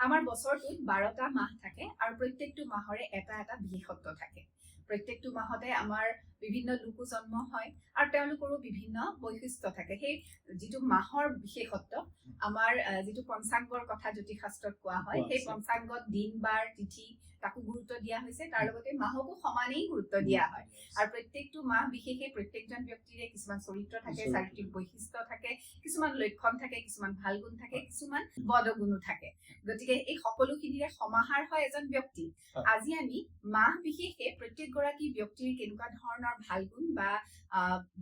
আমাৰ বছৰটোত 12টা মাহ থাকে আৰু প্ৰত্যেকটো মাহৰে এটা এটা বিশেষত্ব থাকে। প্ৰত্যেকটো মাহতে আমাৰ বিভিন্ন লোকো জন্ম হয় আৰু তেওঁলোকৰো বিভিন্ন বৈশিষ্ট্য থাকে। সেই যিটো মাহৰ বিশেষত্ব, আমাৰ যিটো পঞ্চাংগৰ কথা জ্যোতিষ শাস্ত্ৰত কোৱা হয়, কোৱা সেই আছে। পঞ্চাংগত দিন, বাৰ, তিথি তাকো গুৰুত্ব দিয়া হৈছে। তাৰ লগতে মাহকো সমানেই গুৰুত্ব দিয়া হয় আৰু প্ৰত্যেকটো মাহ বিশেষে প্ৰত্যেকজন ব্যক্তিৰে কিছুমান চৰিত্ৰ থাকে, চৰিত্ৰ। চাৰিত্ৰিক বৈশিষ্ট্য থাকে, কিছুমান লক্ষণ থাকে, কিছুমান ভাল গুণ থাকে, কিছুমান বদগুণো থাকে। গতিকে এই সকলোখিনিৰে সমাহাৰ হয় এজন ব্যক্তি। আজি আমি মাহ বিশেষে প্ৰত্যেকগৰাকী ব্যক্তিৰ কেনেকুৱা ধৰণৰ ভাল গুণ বা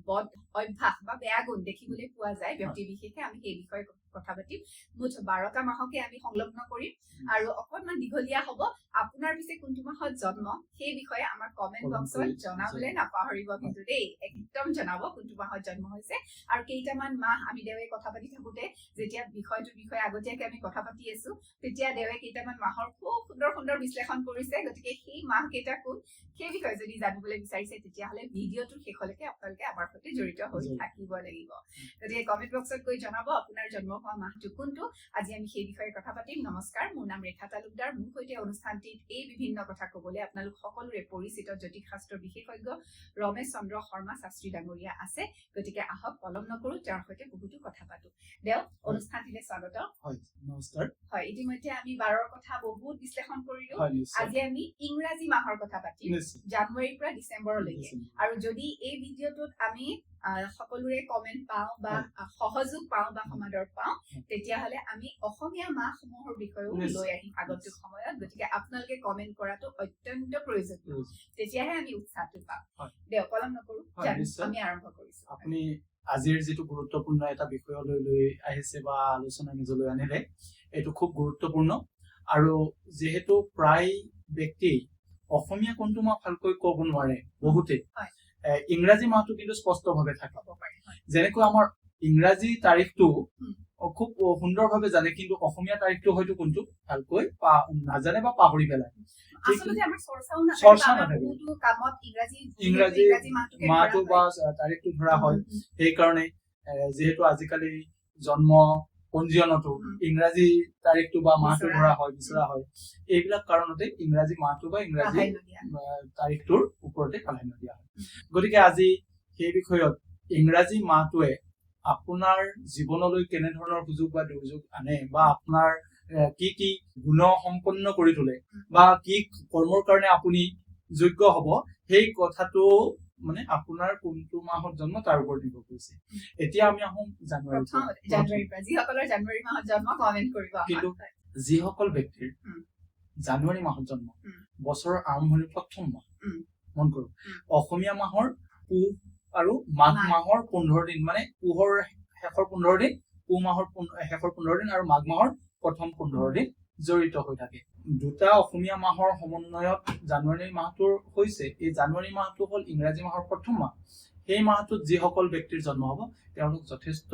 বদ অভ্যাস বা বেয়া গুণ দেখিবলৈ পোৱা যায় ব্যক্তি বিশেষে, আমি সেই বিষয়ে কথা পাতিম। মুঠ 12টা মাহকে আমি সংলগ্ন কৰিম আৰু অকণমান দীঘলীয়া হ'ব। আপোনাৰ পিছে কোনটো মাহত জন্ম, সেই বিষয়ে আমাক কমেণ্ট Comment বক্সত কৰি জনাবলৈ জনাব। নাপাহৰিব কিন্তু দেই। একদম জনাব কোনটো মাহত জন্ম হৈছে। আৰু কেইটামান মাহ আমি দেৱে কথা পাতি থাকোতে, যেতিয়া বিষয়টোৰ বিষয়ে আগতীয়াকে আমি কথা পাতি আছো, তেতিয়া দেৱে কেইটামান মাহৰ খুব সুন্দৰ সুন্দৰ বিশ্লেষণ কৰিছে। গতিকে সেই মাহ কেইটা কোন, সেই বিষয়ে যদি জানিবলৈ বিচাৰিছে, তেতিয়াহ'লে ভিডিঅ'টোৰ শেষলৈকে আপোনালোকে আমাৰ সৈতে জড়িত হৈ জড়িত। থাকিব লাগিব। গতিকে কমেণ্ট বক্সত গৈ জনাব আপোনাৰ জন্ম হোৱা মাহটো কোনটো। আজি আমি সেই বিষয়ে কথা পাতিম। নমস্কাৰ, মোৰ নাম ৰেখা তালুকদাৰ। মোৰ সৈতে অনুষ্ঠানটিত এই বিভিন্ন কথা ক'বলৈ আপোনালোক সকলোৰে পৰিচিত জ্যোতিষ শাস্ত্ৰ বিশেষজ্ঞ ৰমেশ চন্দ্ৰ শৰ্মা শাস্ত্ৰী ডাঙৰীয়া আছে। গতিকে আহক, পলম নকৰো, তেওঁৰ সৈতে বহুতো কথা পাতো। দেও, অনুষ্ঠানটিলৈ স্বাগত। হয়, নমস্কাৰ। হয়, ইতিমধ্যে আমি বাৰৰ কথা বহুত বিশ্লেষণ কৰিলো। হয়, নিশ্চয়। আজি আমি ইংৰাজী মাহৰ কথা পাতিম, জানুৱাৰীৰ পৰা ডিচেম্বৰলৈকে। আৰু যদি এই ভিডিঅ'টোত আমি সকলোৰে কমেণ্ট পাওঁ বা সহযোগ পাওঁ বা সমাদৰ পাওঁ, তেতিয়াহ'লে আমি অসমীয়া মাহসমূহৰ বিষয়েও লৈ আহিম আগন্তুক সময়ত। গতিকে আপোনালোকে কমেণ্ট কৰাটো অত্যন্ত প্ৰয়োজনীয়, তেতিয়াহে আমি উৎসাহটো পাম। দেও, পলম নকৰো, আমি আৰম্ভ কৰিছো। আপুনি আজিৰ যিটো গুৰুত্বপূৰ্ণ এটা বিষয়লৈ লৈ আহিছে বা আলোচনা নিজলৈ আনিলে, এইটো খুব গুৰুত্বপূৰ্ণ। আৰু যিহেতু প্ৰায় ব্যক্তি অসমীয়া কোনটো মাহ ভালকৈ ক'ব নোৱাৰে বহুতে, ইংৰাজী মাহটো কিন্তু স্পষ্টভাৱে থাকে। ক'ব পাৰে, হয়। যেনেকৈ আমাৰ ইংৰাজী তাৰিখটো খুব সুন্দৰভাৱে জানে, কিন্তু অসমীয়া তাৰিখটো হয়তো কোনটো ভালকৈ নাজানে বা পাহৰি পেলায়। ঠিক আচলতে আমাৰ চৰ্চাও নাথাকে চৰ্চা বা আমাৰ নাথাকে। বহুতো কামত ইংৰাজী ইংৰাজী ইংৰাজী মাহটোকে ধৰা মাহটো হয়। বা তাৰিখটো ধৰা হয়। সেইকাৰণে যিহেতু আজিকালি জন্ম পঞ্জীয়নতো ইংৰাজী তাৰিখটো বা মাহটো বিচৰা ধৰা হয়, বিচৰা হয়, এইবিলাক কাৰণতে ইংৰাজী মাহটো বা ইংৰাজী প্ৰাধান্য দিয়া। তাৰিখটোৰ ওপৰতে প্ৰাধান্য দিয়া হয়। গতিকে আজি সেই বিষয়ত ইংৰাজী মাহটোৱে আপোনাৰ জীৱনলৈ কেনেধৰণৰ সুযোগ বা দুৰ্যোগ আনে বা আপোনাৰ কি কি গুণ সম্পন্ন কৰি তোলে বা কি কৰ্মৰ কাৰণে আপুনি যোগ্য হ'ব, সেই কথাটো মানে আপোনাৰ কোনটো মাহত জন্ম তাৰ ওপৰত নিৰ্ভৰ কৰিছে। এতিয়া আমি আহোঁ জানুৱাৰী। প্ৰথম জানুৱাৰীৰ পৰা, যিসকলৰ জানুৱাৰী মাহত জন্ম, কমেণ্ট কৰিব আমাক। কিন্তু যিসকল ব্যক্তিৰ জানুৱাৰী মাহত জন্ম, বছৰৰ আৰম্ভণিৰ প্ৰথম মাহ, মন কৰক, অসমীয়া মাহৰ পুহ আৰু মাঘ মাঘ। মাহৰ 15 দিন, মানে পুহৰ শেষৰ 15 দিন, পুহ মাহৰ শেষৰ 15 দিন আৰু মাঘ মাহৰ প্ৰথম 15 দিন জড়িত হৈ থাকে। দুটা অসমীয়া মাহৰ সমন্বয়ত জানুৱাৰী মাহটোৰ হৈছে। এই জানুৱাৰী মাহটো হ'ল ইংৰাজী মাহৰ প্ৰথম মাহ। সেই মাহটোত যিসকল ব্যক্তিৰ জন্ম হ'ব, তেওঁলোক যথেষ্ট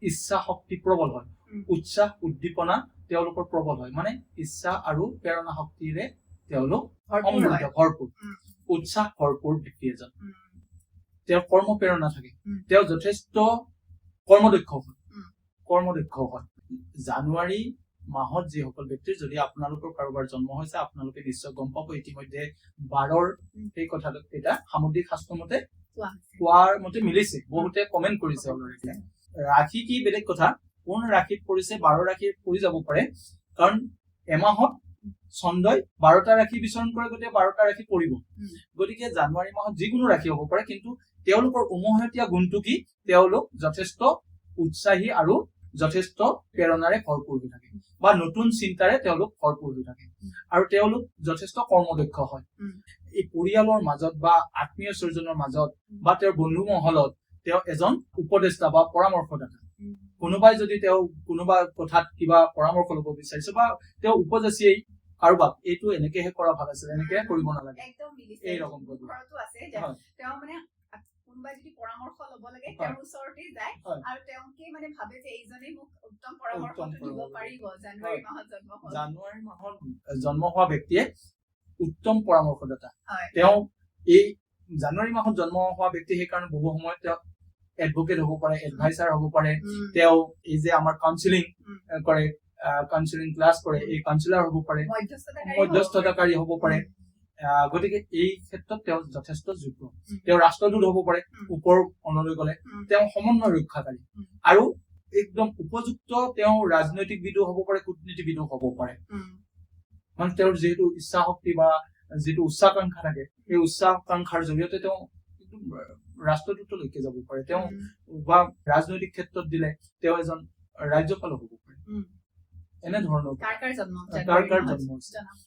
ইচ্ছা শক্তি প্ৰবল হয়। উৎসাহ উদ্দীপনা তেওঁলোকৰ প্ৰবল হয়, মানে ইচ্ছা আৰু প্ৰেৰণা শক্তিৰে তেওঁলোক ভৰপূৰ সমৃদ্ধ, হয়। ভৰপূৰ, উৎসাহ ভৰপূৰ ব্যক্তি এজন। তেওঁৰ কৰ্ম প্ৰেৰণা থাকে, তেওঁ যথেষ্ট কৰ্মদক্ষ হয়। কৰ্মদক্ষ হয়। জানুৱাৰী মাহত যিসকল ব্যক্তিৰ, যদি আপোনালোকৰ কাৰোবাৰ জন্ম হৈছে, আপোনালোকে নিশ্চয় গম পাব ইতিমধ্যে বাৰৰ সেই কথাটো এটা সামুদ্ৰিক শাস্ত্ৰ মতে কোৱা হৈছে। কোৱাৰ মতে মিলিছে। বহুতে কমেণ্ট কৰিছে অলৰেডি। ৰাশি কি বেলেগ কথা, কোন ৰাশিত পৰিছে, 12 ৰাশিত পৰি যাব পাৰে, কাৰণ এমাহত চন্দ্ৰই 12টা ৰাশি বিচৰণ কৰে, গতিকে 12টা ৰাশি পৰিব। গতিকে জানুৱাৰী মাহত যিকোনো ৰাশি হ'ব পাৰে, কিন্তু তেওঁলোকৰ উমৈহতীয়া গুণটো কি? তেওঁলোক যথেষ্ট উৎসাহী আৰু যথেষ্ট প্ৰেৰণাৰে ভৰপূৰ হৈ থাকে বা নতুন চিন্তাৰে তেওঁলোক ভৰপূৰ হৈ থাকে আৰু তেওঁলোক যথেষ্ট কৰ্মদক্ষ হয়। এই পৰিয়ালৰ মাজত বা আত্মীয় স্বজনৰ মাজত বা তেওঁৰ বন্ধু মহলত তেওঁ এজন উপদেষ্টা বা পৰামৰ্শদাতা। কোনোবাই যদি তেওঁ কোনোবা কথাত কিবা পৰামৰ্শ ল'ব বিচাৰিছে বা তেওঁ উপযাচিয়েই কাৰোবাক এইটো এনেকেহে কৰা ভাল আছিল, এনেকে কৰিব নালাগে, একদম মিলিছে। এই ৰকম মোৰ কৰিব। ঘৰতো আছে যে তেওঁ মানে কোনোবাই যদি পৰামৰ্শ ল'ব লাগে, তেওঁৰ ওচৰতে যায় আৰু তেওঁকে মানে ভাবে যে এইজনেই মোক উত্তম পৰামৰ্শটো উত্তম দিব পৰামৰ্শ। পাৰিব। জানুৱাৰী মাহত জন্ম হোৱা, জানুৱাৰী মাহত জন্ম হোৱা ব্যক্তিয়ে উত্তম পৰামৰ্শদাতা। তেওঁ এই জানুৱাৰী মাহত জন্ম হোৱা ব্যক্তি, সেইকাৰণে বহু সময়ত তেওঁ এডভকেট হ'ব পাৰে, এডভাইচাৰ হ'ব পাৰে। তেওঁ এই যে আমাৰ কাউন্সিলিং কৰে, কাউন্সিলিং ক্লাছ কৰে, এই কাউন্সিলাৰ হ'ব পাৰে, মধ্যস্থতাকাৰী হ'ব পাৰে। গতিকে এই ক্ষেত্ৰত তেওঁ যথেষ্ট যোগ্য। তেওঁ ৰাষ্ট্ৰদূত হ'ব পাৰে, ওপৰ মনলৈ গ'লে তেওঁ সমন্বয় ৰক্ষাকাৰী আৰু একদম উপযুক্ত। তেওঁ ৰাজনৈতিকবিদো হ'ব পাৰে, কূটনীতিবিদো হ'ব পাৰে। মানে তেওঁৰ যিহেতু ইচ্ছা শক্তি বা যিটো উচ্চাকাংক্ষা থাকে, সেই উচ্চাকাংক্ষাৰ জৰিয়তে তেওঁ একদম ৰাষ্ট্ৰদূতলৈকে যাব পাৰে। তেওঁ বা ৰাজনৈতিক ক্ষেত্ৰত দিলে তেওঁ এজন ৰাজ্যপালো হ'ব পাৰে। এনেধৰণৰ কাৰ কাৰ জন্ম কাৰ কাৰ জন্ম জনাব।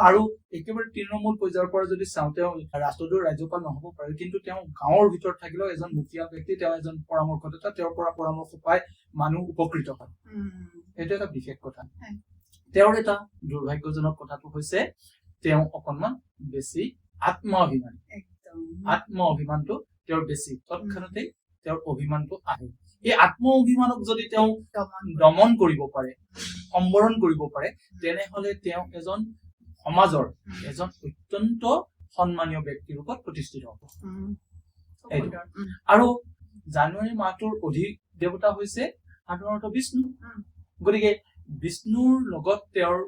আৰু একেবাৰে তৃণমূল পৰ্যায়ৰ পৰা যদি চাওঁ, তেওঁ ৰাষ্ট্ৰদূত ৰাজ্যপাল নহ'ব পাৰে, কিন্তু তেওঁ গাঁৱৰ ভিতৰত থাকিলেও এজন মুখীয়া ব্যক্তি, তেওঁ এজন পৰামৰ্শদাতা, তেওঁৰ পৰা পৰামৰ্শ পাই মানুহ উপকৃত হয়। সেইটো এটা বিশেষ কথা। তেওঁৰ এটা দুৰ্ভাগ্যজনক কথাটো হৈছে তেওঁ অকনমান বেছি আত্ম অভিমানী। আত্ম অভিমানটো তেওঁৰ বেছি, তৎক্ষণাতেই তেওঁৰ অভিমানটো আহে। এই আত্ম অভিমানক যদি তেওঁ দমন কৰিব পাৰে, সম্বৰণ কৰিব পাৰে, তেনেহলে তেওঁ এজন সমাজৰ এজন অত্যন্ত সন্মানীয় ব্যক্তিৰ ৰূপত প্ৰতিষ্ঠিত হ'ব। আৰু জানুৱাৰী মাহটোৰ অধিক দেৱতা হৈছে সাধাৰণতে বিষ্ণু। গতিকে বিষ্ণুৰ লগত তেওঁৰ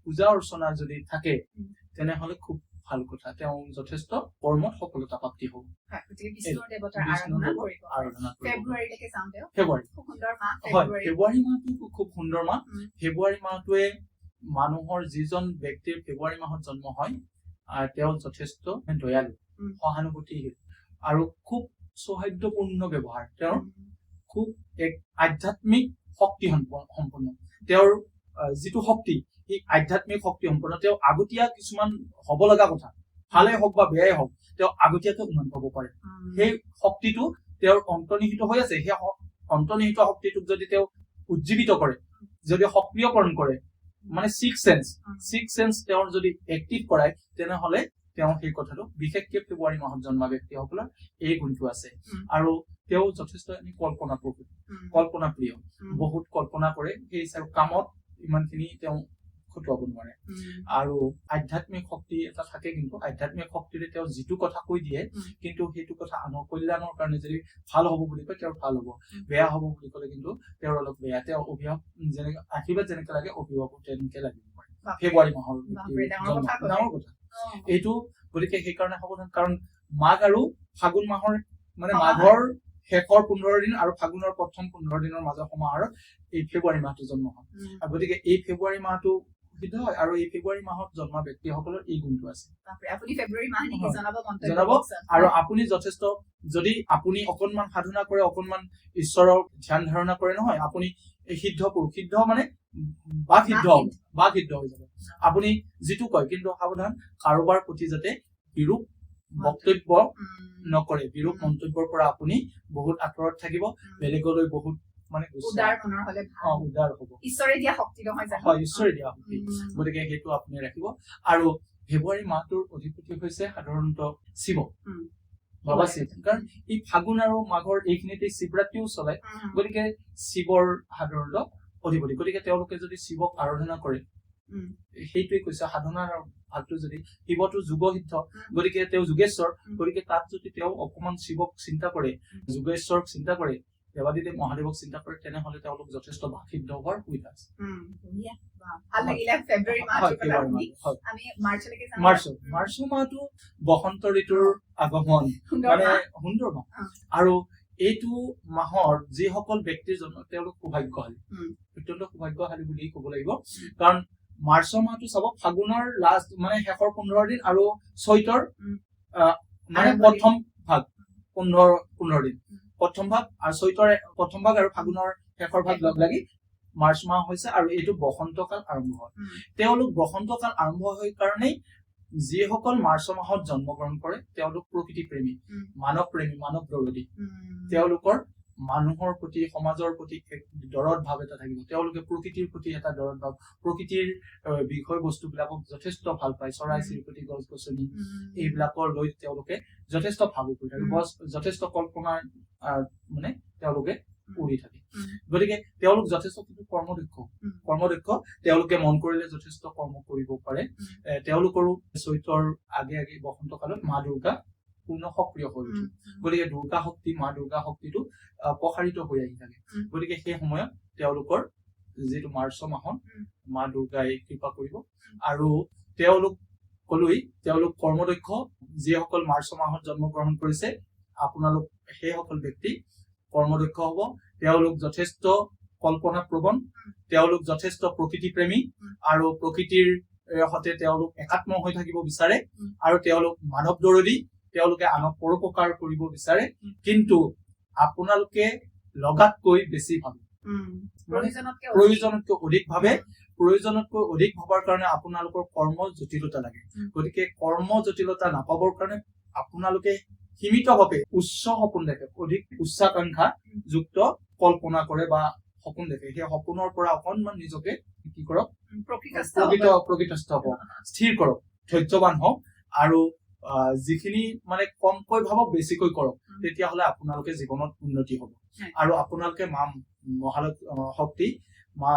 পূজা অৰ্চনা যদি থাকে তেনেহলে খুব ভাল কথা, তেওঁ যথেষ্ট কৰ্মত সফলতা প্ৰাপ্তি হ'ব। ফেব্ৰুৱাৰী মাহটো খুব সুন্দৰ মাহ। ফেব্ৰুৱাৰী মাহটোৱে মানুহৰ যিজন ব্যক্তিৰ ফেব্ৰুৱাৰী মাহত জন্ম হয় তেওঁ যথেষ্ট দয়ালু, সহানুভূতিশীল আৰু খুব সৌহাৰ্দ্যপূৰ্ণ ব্যৱহাৰ। তেওঁৰ খুব এক আধ্যাত্মিক শক্তি সম্পন্ন। তেওঁৰ যিটো শক্তি, সেই আধ্যাত্মিক শক্তি সম্পন্ন। তেওঁ আগতীয়া কিছুমান হ'ব লগা কথা, ভালেই হওক বা বেয়াই হওক, তেওঁ আগতীয়াকৈ উমান পাব পাৰে। সেই শক্তিটো তেওঁৰ অন্তৰ্নিহিত হৈ আছে। সেই অন্তৰ্নিহিত শক্তিটোক যদি তেওঁ উজ্জীৱিত কৰে, যদি সক্ৰিয়কৰণ কৰে, মানে ছিক্স চেন্স তেওঁৰ যদি এক্টিভ কৰায়, তেনেহলে তেওঁ সেই কথাটো, বিশেষকে ফেব্ৰুৱাৰী মাহত জন্মা ব্যক্তিসকলৰ এই গুণটো আছে। আৰু তেওঁ যথেষ্ট কল্পনা কল্পনাপ্ৰিয়, বহুত কল্পনা কৰে। সেই হিচাপে কামত ইমানখিনি তেওঁ খটুৱাব নোৱাৰে। আৰু আধ্যাত্মিক শক্তি এটা থাকে, কিন্তু আধ্যাত্মিক শক্তিৰে তেওঁ যিটো কথা কৈ দিয়ে, কিন্তু সেইটো কথা আনৰ কল্যাণৰ কাৰণে যদি ভাল হ'ব বুলি কয় তেওঁৰ ভাল হ'ব, বেয়া হ'ব বুলি ক'লে কিন্তু তেওঁৰ অলপ বেয়া। তেওঁ অভিশাপ যেনেকে, আশীৰ্বাদ যেনেকে লাগে অভিভাৱক তেনেকে লাগিব পাৰে। ফেব্ৰুৱাৰী মাহৰ ডাঙৰ কথা এইটো। গতিকে সেইকাৰণে সাৱধান, কাৰণ মাঘ আৰু ফাগুন মাহৰ মানে মাঘৰ শেষৰ 15 দিন আৰু ফাগুনৰ প্ৰথম 15 দিনৰ মাজৰ সমাহাৰত এই ফেব্ৰুৱাৰী মাহটো জন্ম হয়। গতিকে এই ফেব্ৰুৱাৰী মাহটো সিদ্ধ হয় আৰু এই ফেব্ৰুৱাৰী মাহত জন্মা ব্যক্তিসকলৰ এই গুণটো আছে। জনাব। আৰু আপুনি যথেষ্ট, যদি আপুনি অকনমান সাধনা কৰে, অকনমান ঈশ্বৰৰ ধ্যান ধাৰণা কৰে নহয়, আপুনি সিদ্ধ পুৰুষ, সিদ্ধ মানে বাক সিদ্ধ হ'ব, বাক সিদ্ধ হৈ যাব। আপুনি যিটো কয়, কিন্তু সাৱধান, কাৰোবাৰ প্ৰতি যাতে বিৰূপ বক্তব্য নকৰে। বিৰূপ মন্তব্যৰ পৰা আপুনি বহুত আঁতৰত থাকিব। বেলেগলৈ বহুত মানে উদাৰ হ'ব। ঈশ্বৰে দিয়া শক্তি নহয় জানো? হয়, ঈশ্বৰে দিয়া শক্তি। গতিকে সেইটো আপুনি ৰাখিব। আৰু ফেব্ৰুৱাৰী মাহটোৰ অধিপতি হৈছে সাধাৰণতে শিৱ, বাবা শিৱ। কাৰণ এই ফাগুন আৰু মাঘৰ এইখিনিতে শিৱৰাত্ৰিও চলে, গতিকে শিৱৰ সাধাৰণতে অধিপতি। গতিকে তেওঁলোকে যদি শিৱক আৰাধনা কৰে, সেইটোৱে কৈছে সাধনাৰ ভাগটো, যদি শিৱটো যুগসিদ্ধ, গতিকে তেওঁ যোগেশ্বৰ, গতিকে তাত যদি তেওঁ অকমান শিৱক চিন্তা কৰে, যোগেশ্বৰক চিন্তা কৰে, দেৱাদিদেৱ মহাদেৱক চিন্তা কৰে, তেনেহলে তেওঁলোক যথেষ্ট বাসিদ্ধ হোৱাৰ সুবিধা আছে। মাৰ্চ মাহটো বসন্ত ঋতুৰ আগমন, মানে সুন্দৰ মাহ। আৰু এইটো মাহৰ যিসকল ব্যক্তিৰ জন্ম, তেওঁলোক সৌভাগ্যশালী, অত্যন্ত সৌভাগ্যশালী বুলি ক'ব লাগিব। কাৰণ মাৰ্চ মাহটো চাব, ফাগুনৰ লাষ্ট মানে শেষৰ 15 দিন আৰু চৈতৰ মানে প্ৰথম ভাগ 15 দিন, প্ৰথম ভাগ আৰু চৈতৰ প্ৰথম ভাগ আৰু ফাগুনৰ শেষৰ ভাগ লগ লাগি মাৰ্চ মাহ হৈছে। আৰু এইটো বসন্তকাল আৰম্ভ হয়। তেওঁলোক বসন্তকাল আৰম্ভ হয় কাৰণেই যিসকল মাৰ্চ মাহত জন্মগ্ৰহণ কৰে তেওঁলোক প্ৰকৃতি প্ৰেমী, মানৱ প্ৰেমী, মানৱ দৰদী। তেওঁলোকৰ মানুহৰ প্ৰতি, সমাজৰ প্ৰতি এক দৰদ ভাৱ এটা থাকিব। তেওঁলোকে প্ৰকৃতিৰ প্ৰতি এটা দৰদ ভাৱ, প্ৰকৃতিৰ বিষয়বস্তুবিলাকক যথেষ্ট ভাল পায়। চৰাই চিৰিকটি, গছ গছনি এইবিলাকৰ লৈ তেওঁলোকে যথেষ্ট ভাবুক হৈ থাকে, যথেষ্ট কল্পনাৰ মানে তেওঁলোকে উৰি থাকে। গতিকে তেওঁলোক যথেষ্ট কিন্তু কৰ্মদক্ষ, কৰ্মদক্ষ। তেওঁলোকে মন কৰিলে যথেষ্ট কৰ্ম কৰিব পাৰে। তেওঁলোকৰো চৈতৰ আগে আগে বসন্ত কালত মা দুৰ্গা পূৰ্ণ সক্ৰিয় হৈ উঠে। গতিকে দুৰ্গা শক্তি, মা দুৰ্গা শক্তিটো প্ৰসাৰিত হৈ আহি থাকে। গতিকে সেই সময়ত তেওঁলোকৰ যিটো মাৰ্চ মাহত মা দুৰ্গাই কৃপা কৰিব। আৰু তেওঁলোক কলোৱেই তেওঁলোক কৰ্মদক্ষ, যিসকল মাৰ্চ মাহত জন্মগ্ৰহণ কৰিছে আপোনালোক সেইসকল ব্যক্তি কৰ্মদক্ষ হ'ব। তেওঁলোক যথেষ্ট কল্পনা প্ৰৱণ, তেওঁলোক যথেষ্ট প্ৰকৃতি প্ৰেমী আৰু প্ৰকৃতিৰ সৈতে তেওঁলোক একাত্ম হৈ থাকিব বিচাৰে আৰু তেওঁলোক মানৱ দৰদী, তেওঁলোকে আনক পৰোপকাৰ কৰিব বিচাৰে। কিন্তু আপোনালোকে লগাতকৈ বেছি ভাবে, প্ৰয়োজনতকৈ অধিক ভাবে। প্ৰয়োজনতকৈ অধিক ভবাৰ কাৰণে আপোনালোকৰ কৰ্ম জটিলতা লাগে। গতিকে কৰ্ম জটিলতা নাপাবৰ কাৰণে আপোনালোকে সীমিতভাৱে উচ্চ সপোন দেখে, অধিক উচ্চাকাংক্ষা যুক্ত কল্পনা কৰে বা সপোন দেখে। সেই সপোনৰ পৰা অকনমান নিজকে কি কৰক, প্ৰকৃতস্থ হওক, স্থিৰ কৰক, ধৈৰ্যবান হওক আৰু যিখিনি মানে কমকৈ ভাবক বেছিকৈ কৰক, তেতিয়াহ'লে আপোনালোকে জীৱনত উন্নতি হ'ব। আৰু আপোনালোকে মা মহালক্ষ্মী শক্তি মা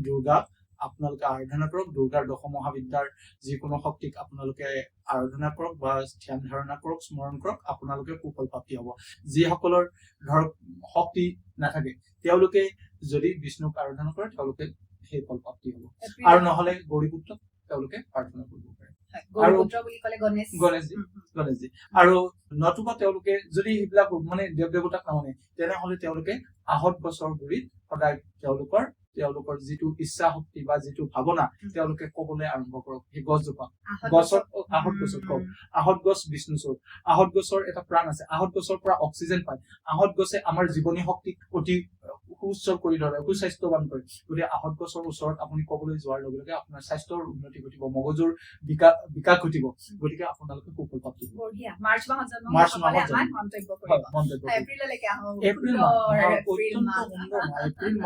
দুৰ্গাক আপোনালোকে আৰাধনা কৰক। দুৰ্গাৰ দশ মহাবিদ্যাৰ যিকোনো শক্তিক আপোনালোকে আৰাধনা কৰক বা ধ্যান ধাৰণা কৰক, স্মৰণ কৰক, আপোনালোকে সুফল প্ৰাপ্তি হ'ব। যিসকলৰ ধৰক শক্তি নাথাকে তেওঁলোকে যদি বিষ্ণুক আৰাধনা কৰে তেওঁলোকে সেই ফল প্ৰাপ্তি হ'ব। আৰু নহলে গৌৰীপুত্ৰক তেওঁলোকে প্ৰাৰ্থনা কৰিব পাৰে। গণেশজী, গণেশজী। আৰু নতুবা তেওঁলোকে যদি সেইবিলাক মানে দেৱ দেৱতাক নামানে তেনেহলে তেওঁলোকে আহত গছৰ গুৰিত সদায় তেওঁলোকৰ যিটো ইচ্ছা শক্তি বা যিটো ভাৱনা তেওঁলোকে কবলৈ আৰম্ভ কৰক। সেই গছজোপা গছত আহত গছত কওক, আহত গছ বিষ্ণু স্বৰূপ, আহত গছৰ এটা প্ৰাণ আছে, আহত গছৰ পৰা অক্সিজেন পায়, আহত গছে আমাৰ জীৱনী শক্তিক অতি সুউচ্চ কৰি ধৰে, সুস্বাস্থ্যৱান কৰে। গতিকে আহত গছৰ ওচৰত আপুনি কবলৈ যোৱাৰ লগে লগে আপোনাৰ স্বাস্থ্যৰ উন্নতি ঘটিব, মগজুৰ বিকাশ ঘটিব। গতিকে আপোনালোকে সুফল প্ৰাপ্তি হ'ব। মাৰ্চ মাহত এপ্ৰিল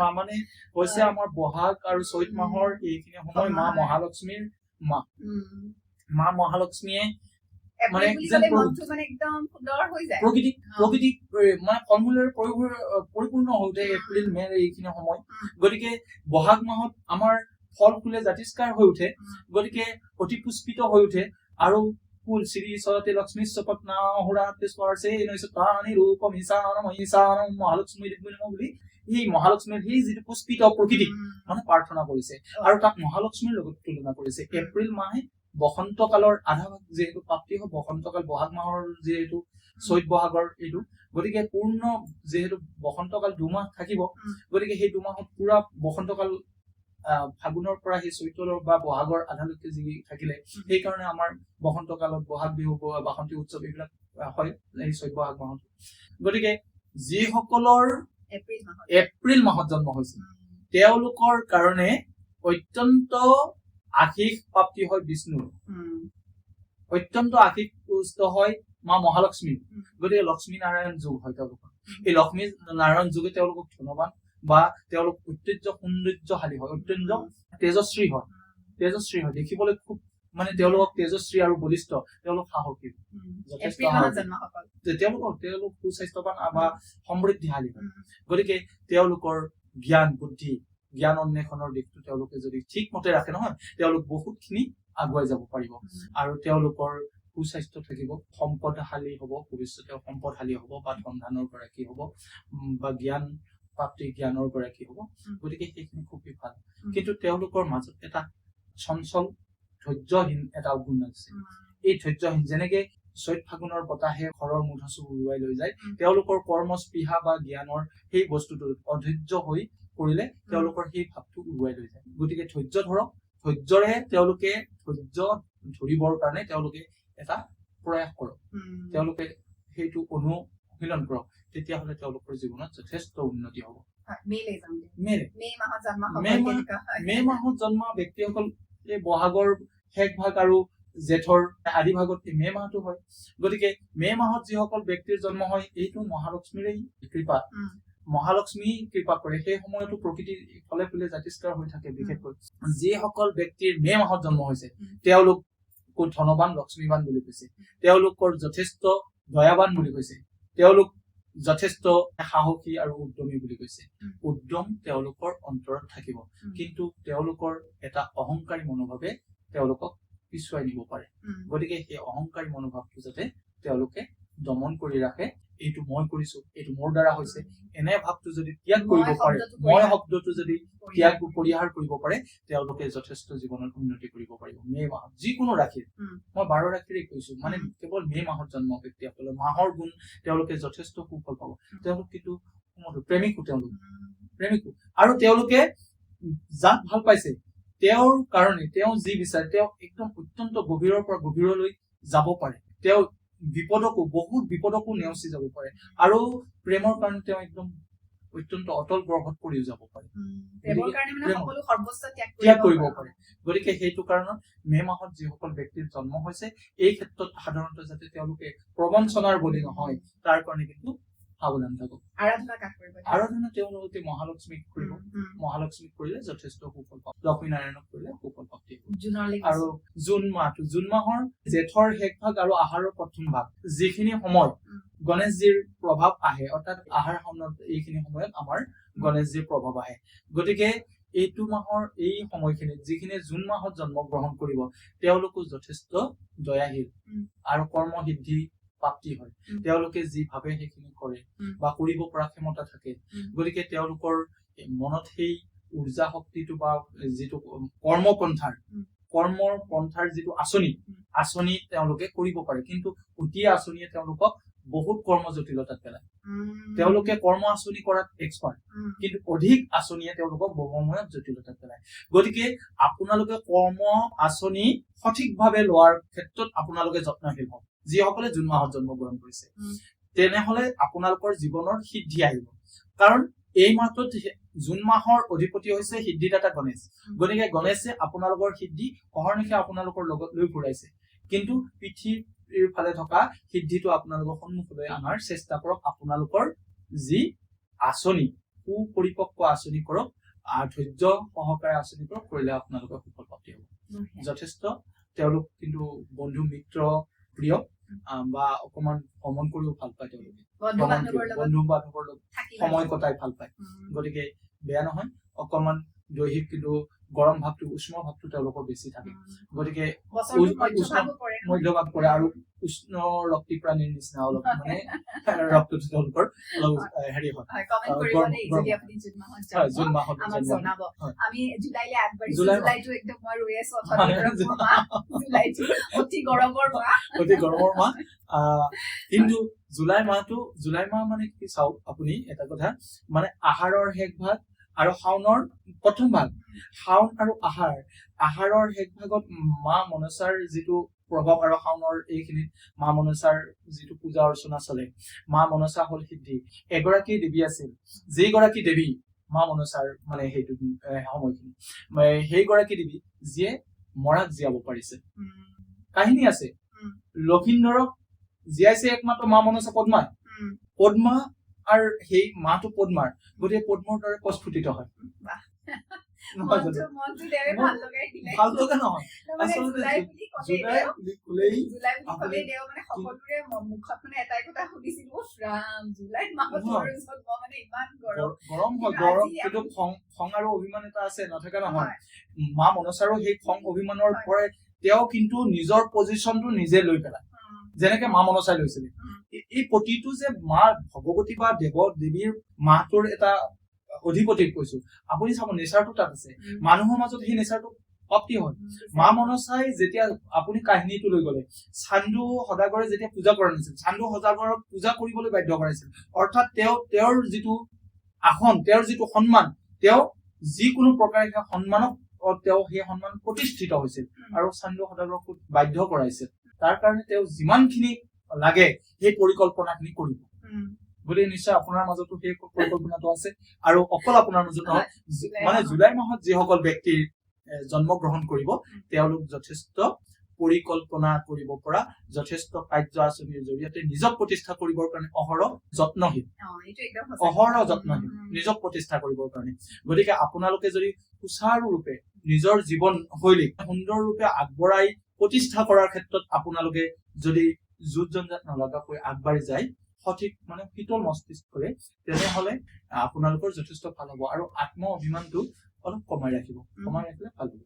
মাহ মানে হৈছে আমাৰ বহাগ আৰু চৈত মাহৰ এইখিনি সময় মা মহালক্ষ্মীৰ মাহ। মা মহালক্ষ্মীয়ে মানে প্ৰকৃতিক মানে ফল মূলেৰে পৰিপূৰ্ণ হওঁতে এপ্ৰিল মে এইখিনি সময়। গতিকে বহাগ মাহত আমাৰ ফল ফুলে জাতিষ্কাৰ হৈ উঠে, গতিকে অতি পুষ্পিত হৈ উঠে। আৰু কুল শ্ৰী সৰতে লক্ষ্মী মহালক্ষ্মী বুলি এই মহালক্ষ্মীৰ সেই যিটো পুষ্পিত প্ৰকৃতিক মানে প্ৰাৰ্থনা কৰিছে আৰু তাক মহালক্ষ্মীৰ লগত তুলনা কৰিছে। এপ্ৰিল মাহে বসন্ত কালৰ আধা ভাগ যিহেতু প্ৰাপ্তি হয়, বসন্তকাল বহাগ মাহৰ যিহেতু চৈত বহাগৰ এইটো, গতিকে পূৰ্ণ যিহেতু বসন্তকাল দুমাহ থাকিব, গতিকে সেই দুমাহত পুৰা বসন্তকাল ফাগুনৰ পৰা সেই চৈতৰ বা বহাগৰ আধালৈকে যি থাকিলে, সেইকাৰণে আমাৰ বসন্ত কালত বহাগ বিহু, বাসন্তী উৎসৱ এইবিলাক হয় এই চৈত বহাগ মাহত। গতিকে যিসকলৰ এপ্ৰিল মাহত জন্ম হৈছে তেওঁলোকৰ কাৰণে অত্যন্ত আশীষ প্ৰাপ্তি হয় বিষ্ণুৰ, অত্যন্ত আশীষ পুষ্ট হয় মা মহালক্ষ্মীৰ। গতিকে লক্ষ্মী নাৰায়ণ যোগ হয় তেওঁলোকৰ। এই লক্ষ্মী নাৰায়ণ যোগে তেওঁলোকক ধনবান বা তেওঁলোক অত্যন্ত সৌন্দৰ্যশালী হয়, অত্যন্ত তেজস্বী হয়, তেজস্বী হয় দেখিবলৈ খুব মানে তেওঁলোকক তেজস্বী আৰু বলিষ্ঠ, তেওঁলোক সাহসী, যথেষ্ট তেওঁলোকক তেওঁলোক সুস্বাস্থ্যৱান বা সমৃদ্ধিশালী হয়। গতিকে তেওঁলোকৰ জ্ঞান বুদ্ধি জ্ঞান অন্বেষণৰ দিশটো তেওঁলোকে যদি ঠিকমতে ৰাখে নহয়, তেওঁলোক বহুতখিনি আগুৱাই যাব পাৰিব আৰু তেওঁলোকৰ সুস্বাস্থ্য থাকিব, সম্পদশালী হ'ব, ভৱিষ্যতে সম্পদশালী হ'ব বা ধন ধানৰ গৰাকী হ'ব বা জ্ঞান প্ৰাপ্তি জ্ঞানৰ গৰাকী হ'ব। গতিকে সেইখিনি খুবেই ভাল। কিন্তু তেওঁলোকৰ মাজত এটা চঞ্চল ধৈৰ্যহীন এটা গুণ আছে। এই ধৈৰ্যহীন যেনেকে চৈত ফাগুনৰ বতাহে ঘৰৰ মুধচু উৰুৱাই লৈ যায়, তেওঁলোকৰ কৰ্মস্পৃহা বা জ্ঞানৰ সেই বস্তুটো অধৈৰ্য হৈ পৰিলে তেওঁলোকৰ সেই ভাৱটো উৰুৱাই লৈ যায়। গতিকে ধৈৰ্য ধৰক, ধৈৰ্যৰে তেওঁলোকে ধৈৰ্য ধৰিবৰ কাৰণে তেওঁলোকে এটা প্ৰয়াস কৰক, তেওঁলোকে সেইটো অনুশীলন কৰক, তেতিয়াহ'লে তেওঁলোকৰ জীৱনত যথেষ্ট উন্নতি হ'ব। মে মাহত জন্ম ব্যক্তিসকল এই বহাগৰ শেষ ভাগ আৰু জেঠৰ আদি ভাগত মে মাহটো হয়। গতিকে মে মাহত যিসকল ব্যক্তিৰ জন্ম হয় এইটো মহালক্ষ্মীৰেই কৃপা, মহালক্ষ্মী কৃপা কৰে। সেই সময়তো প্ৰকৃতি ফলে ফুলে জাতিষ্কাৰ হৈ থাকে। বিশেষকৈ যিসকল ব্যক্তিৰ মে মাহত জন্ম হৈছে তেওঁলোক ধনবান লক্ষ্মীবান বুলি কৈছে, তেওঁলোকৰ যথেষ্ট দয়াবান বুলি কৈছে, তেওঁলোক যথেষ্ট সাহসী আৰু উদ্যমী বুলি কৈছে। উদ্যম তেওঁলোকৰ অন্তৰত থাকিব, কিন্তু তেওঁলোকৰ এটা অহংকাৰী মনোভাৱে তেওঁলোকক পিছুৱাই নিব পাৰে। গতিকে সেই অহংকাৰী মনোভাৱটো যাতে তেওঁলোকে দমন কৰি ৰাখে, এইটো মই কৰিছো, এইটো মোৰ দ্বাৰা হৈছে, এনে ভাৱটো যদি ত্যাগ মই কৰিব পাৰে, শব্দটো মই পৰিহাৰ শব্দটো যদি ত্যাগ পৰিহাৰ কৰিব পাৰে, তেওঁলোকে যথেষ্ট জীৱনত উন্নতি কৰিব পাৰিব। মে' মাহত যিকোনো ৰাশিৰ, মই 12 ৰাশিৰে কৈছো, মানে কেৱল মে' মাহত জন্ম ব্যক্তিসকলে মাহৰ গুণ তেওঁলোকে যথেষ্ট সুফল পাব। তেওঁলোক কিন্তু প্ৰেমিকো, তেওঁলোক প্ৰেমিকো, আৰু তেওঁলোকে যাক ভাল পাইছে তেওঁৰ কাৰণে তেওঁ যি বিচাৰে তেওঁ একদম অত্যন্ত গভীৰৰ পৰা গভীৰলৈ যাব পাৰে, তেওঁ বিপদকো, বহুত বিপদকো নেওচি যাব পাৰে, আৰু প্ৰেমৰ কাৰণে তেওঁ একদম অত্যন্ত অটল গৰ্ভত পৰিও যাব পাৰে। প্ৰেমৰ কাৰণে মানে সকলো সৰ্বস্ব ত্যাগ কৰিব পাৰে। গতিকে সেইটো কাৰণত মে' মাহত যিসকল ব্যক্তিৰ জন্ম হৈছে, এই ক্ষেত্ৰত সাধাৰণতে যাতে তেওঁলোকে প্ৰবঞ্চনাৰ বলি নহয়, তাৰ কাৰণে কিন্তু সাৱধান থাকক। আৰাধনা কাক কৰিব? আৰাধনা তেওঁলোকে মহালক্ষ্মীক কৰিব। মহালক্ষ্মীক কৰিলে যথেষ্ট সুফল পাব। লক্ষ্মী নাৰায়ণক কৰিলে সুফল প্ৰাপ্তি হ'ব। আৰু জুন মাহটো, জুন মাহৰ জেঠৰ শেষ ভাগ আৰু আহাৰৰ প্ৰথম ভাগ যিখিনি সময় গণেশজীৰ প্ৰভাৱ আহে, অৰ্থাৎ আহাৰ শাওনত এইখিনি সময়ত আমাৰ গণেশজীৰ প্ৰভাৱ আহে। গতিকে এইটো মাহৰ এই সময়খিনিত যিখিনি জুন মাহত জন্মগ্ৰহণ কৰিব, তেওঁলোকো যথেষ্ট দয়াশীল আৰু কৰ্মসিদ্ধি প্ৰাপ্তি হয়। তেওঁলোকে যি ভাবে সেইখিনি কৰে বা কৰিব পৰা ক্ষমতা থাকে। গতিকে তেওঁলোকৰ মনত সেই উৰ্জা শক্তিটো বা যিটো কৰ্মপন্থাৰ, কৰ্মৰ পন্থাৰ যিটো আঁচনি, আঁচনি তেওঁলোকে কৰিব পাৰে। কিন্তু অতি আঁচনিয়ে তেওঁলোকক বহুত কৰ্ম জটিলতাত পেলায়। তেওঁলোকে কৰ্ম আঁচনি কৰাত এক্সপাৰ্ট, কিন্তু অধিক আঁচনিয়ে তেওঁলোকক বহু সময়ত জটিলতাত পেলায়। গতিকে আপোনালোকে কৰ্ম আঁচনি সঠিকভাৱে লোৱাৰ ক্ষেত্ৰত আপোনালোকে যত্নশীল হওক, যিসকলে জুন মাহত জন্মগ্ৰহণ কৰিছে, তেনেহলে আপোনালোকৰ জীৱনৰ সিদ্ধি আহিব। কাৰণ এই মাহটোত জুন মাহৰ অধিপতি হৈছে সিদ্ধিদাতা গণেশ। গতিকে গণেশে আপোনালোকৰ সিদ্ধি অহৰ্নিশে আপোনালোকৰ লগত লৈ ফুৰাইছে, কিন্তু পিঠিৰ ফালে থকা সিদ্ধিটো আপোনালোকৰ সন্মুখলৈ অনাৰ চেষ্টা কৰক। আপোনালোকৰ যি আঁচনি, সুপৰিপক্ক আঁচনি কৰক, ধৈৰ্য সহকাৰে আঁচনি কৰক, কৰিলে আপোনালোকৰ সুফল প্ৰাপ্তি হ'ব যথেষ্ট। তেওঁলোক কিন্তু বন্ধু মিত্ৰ প্ৰিয়, বা অকমান ভ্ৰমণ কৰিও ভাল পায় তেওঁলোকে, বন্ধু বান্ধৱৰ লগত সময় কটাই ভাল পায়। গতিকে বেয়া নহয়, অকমান দৈহিক কিন্তু গৰম ভাৱটো, উষ্ম ভাৱটো তেওঁলোকৰ বেছি থাকে। গতিকে মধ্যভাগ পৰে আৰু উষ্ণ ৰক্তি প্ৰাণীৰ নিচিনা অলপ মানে ৰক্তটো তেওঁলোকৰ অলপ হেৰি হয়। জুন মাহত আমি জুলাইলৈ আগবাঢ়িছো। জুলাইটো একদম মই ৰৈ আছো, জুলাইটো অতি গৰমৰ মাহ, অতি গৰমৰ মাহ। কিন্তু জুলাই মাহটো, জুলাই মাহ মানে কি চাওক আপুনি এটা কথা, মানে আহাৰৰ শেষ ভাগ আৰু শাওনৰ প্ৰথম ভাগ, শাওন আৰু আহাৰ, আহাৰৰ শেষ ভাগত মা মনসাৰ যিটো প্ৰভাৱ আৰু শাওনৰ এইখিনিত মা মনসাৰ যিটো পূজা অৰ্চনা চলে, মা মনসা হ'ল সিদ্ধি। এগৰাকী দেৱী আছিল, যিগৰাকী দেৱী মা মনসাৰ মানে সেইটো সময়খিনি, সেইগৰাকী দেৱী যিয়ে মৰাক জীয়াব পাৰিছে। কাহিনী আছে, লক্ষিন্দৰক জীয়াইছে একমাত্ৰ মা মনসা পদ্মাই। পদ্মা আৰু সেই মাহটো পদ্মাৰ, গতিকে পদ্মৰ দৰে প্ৰস্ফুটিত হয়। ভাল লগা নহয়, জুলাই বুলি ক'লেই গৰম হয়, গৰম কিন্তু খং আৰু অভিমান এটা আছে, নথকা নহয়। মা মনসাৰো সেই খং অভিমানৰ পৰাই তেওঁ কিন্তু নিজৰ পজিশ্যনটো নিজে লৈ পেলায়, যেনেকে মা মনসাই লৈছিলে। এই প্ৰতিটো যে মা ভগৱতী বা দেৱ দেৱীৰ মাহটোৰ এটা অধিপতিক কৈছো, আপুনি চাব নেচাৰটো তাত আছে, মানুহৰ মাজত সেই নেচাৰটো প্ৰাপ্তি হয়। মা মনসাই যেতিয়া আপুনি কাহিনীটো লৈ গলে, চান্দু সদাগৰে যেতিয়া পূজা কৰা নাছিল, চান্দু সদাগৰক পূজা কৰিবলৈ বাধ্য কৰাইছিল, অৰ্থাৎ তেওঁ তেওঁৰ যিটো আসন, তেওঁৰ যিটো সন্মান, তেওঁ যিকোনো প্ৰকাৰে সেই সন্মানক, তেওঁ সেই সন্মান প্ৰতিষ্ঠিত হৈছিল আৰু চান্দু সদাগৰক বাধ্য কৰাইছিল। তাৰ কাৰণে তেওঁ যিমানখিনি লাগে সেই পৰিকল্পনাখিনি কৰিব। গতিকে নিশ্চয় আপোনাৰ মাজতো সেই পৰিকল্পনাটো আছে, আৰু অকল আপোনাৰ মাজত নহয়, মানে জুলাই মাহত যিসকল ব্যক্তিৰ জন্মগ্ৰহণ কৰিব, তেওঁলোক যথেষ্ট পৰিকল্পনা কৰিব পৰা, যথেষ্ট কাৰ্য আঁচনিৰ জৰিয়তে নিজক প্ৰতিষ্ঠা কৰিবৰ কাৰণে অহৰহ যত্নশীল, অহৰহ যত্নশীল নিজক প্ৰতিষ্ঠা কৰিবৰ কাৰণে। গতিকে আপোনালোকে যদি সুচাৰুৰূপে নিজৰ জীৱন শৈলী সুন্দৰৰূপে আগবঢ়াই প্ৰতিষ্ঠা কৰাৰ ক্ষেত্ৰত আপোনালোকে যদি যুঁজ জঞ্জাত নলগাকৈ আগবাঢ়ি যায়, সঠিক মানে শীতল মস্তিষ্কৰে, তেনেহলে আপোনালোকৰ যথেষ্ট ভাল হ'ব। আৰু আত্ম অভিমানটো অলপ কমাই ৰাখিব, কমাই ৰাখিলে ভাল হ'ব।